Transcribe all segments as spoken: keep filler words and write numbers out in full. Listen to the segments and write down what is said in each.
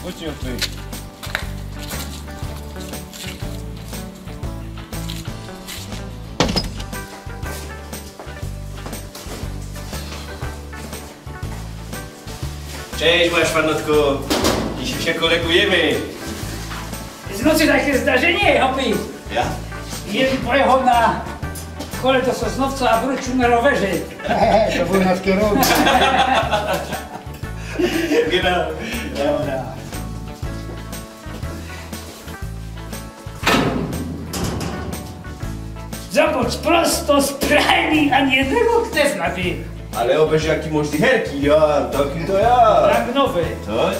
Chodźcie, Piotrek. Cześć, moja szwanotko. Dzisiej sie kolegujymy. Znacie takie zdarzenie, chłopy? Ja? Jedyn pojechoł na kole do Sosnowca, a wrōciōł na rowerze. To bōł na skierowniku. Genau. Dobra. Zobacz, prosto z pralni, ani jednego knefla, ty. Ale ôbejrz, jaki mŏsz te herki, ja, taki to ja. Jak nowy. Coś?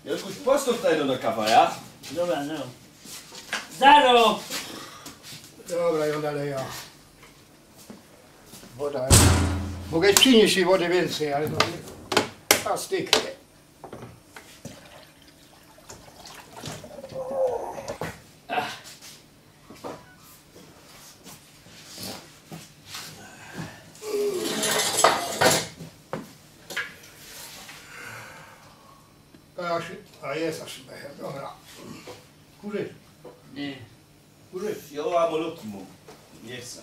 Janku, postaw ta jedna kawa, ja? Dobra, no. Zaro! Dobra, jŏ dalej, ja. Woda. Mogę prziniyś tyj wody wiyncyj, ale to... A, styknie. A, a je, aż, dobra. Kurzysz? Niy. Kurzysz? Jo, a moloki mōm. Niy chcã.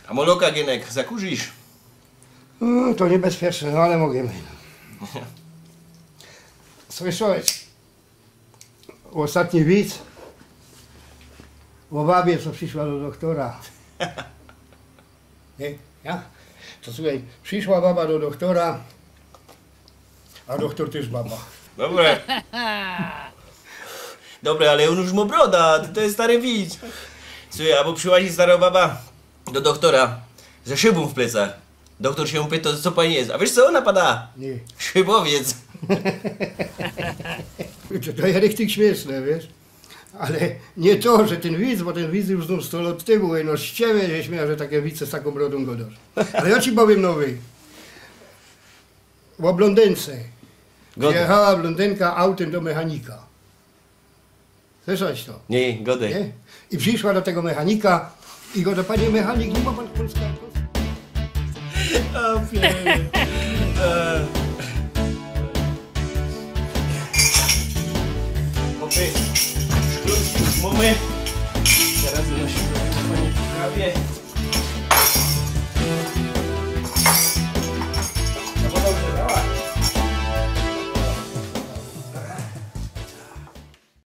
A moloka, Giynek, zakurzisz? Mm, to niebezpieczne, no ale możymy. Słyszałeś? Ôstatni wic ô babie, co prziszła do dochtora. Niy? Ja? To słuchej, prziszła baba do dochtora, a dochtor tyż baba. Dobre. Dobre, ale ôn już mŏ broda, to, to je stary wic. Słuchej, abo prziłazi stara baba do dochtora ze szybōm w plecach. Dochtor sie jōm pytŏ, co pani je? A wiysz, co ôna padała? Niy. Szybowiec. To, to je richtig śmiyszne, wiysz? Ale niy to, że tyn wic, bo tyn wic już znōm sto lŏt tymu, no z ciebie sie śmiyjã, że take wice z takōm brodōm gŏdŏsz. Ale jŏ ci powiym nowy. Ô blōndynce. Gŏdej. Przijechała blōndynka autym do mechanika. Słyszałeś to? Niy, gŏdej. Niy? I prziszła do tego mechanika i gŏdŏ: „Panie mechanik, niy mŏ pan Polska?” A, pięknie. E. Okej. Klucz już mōmy. Terŏz do naszego, panie, prawie.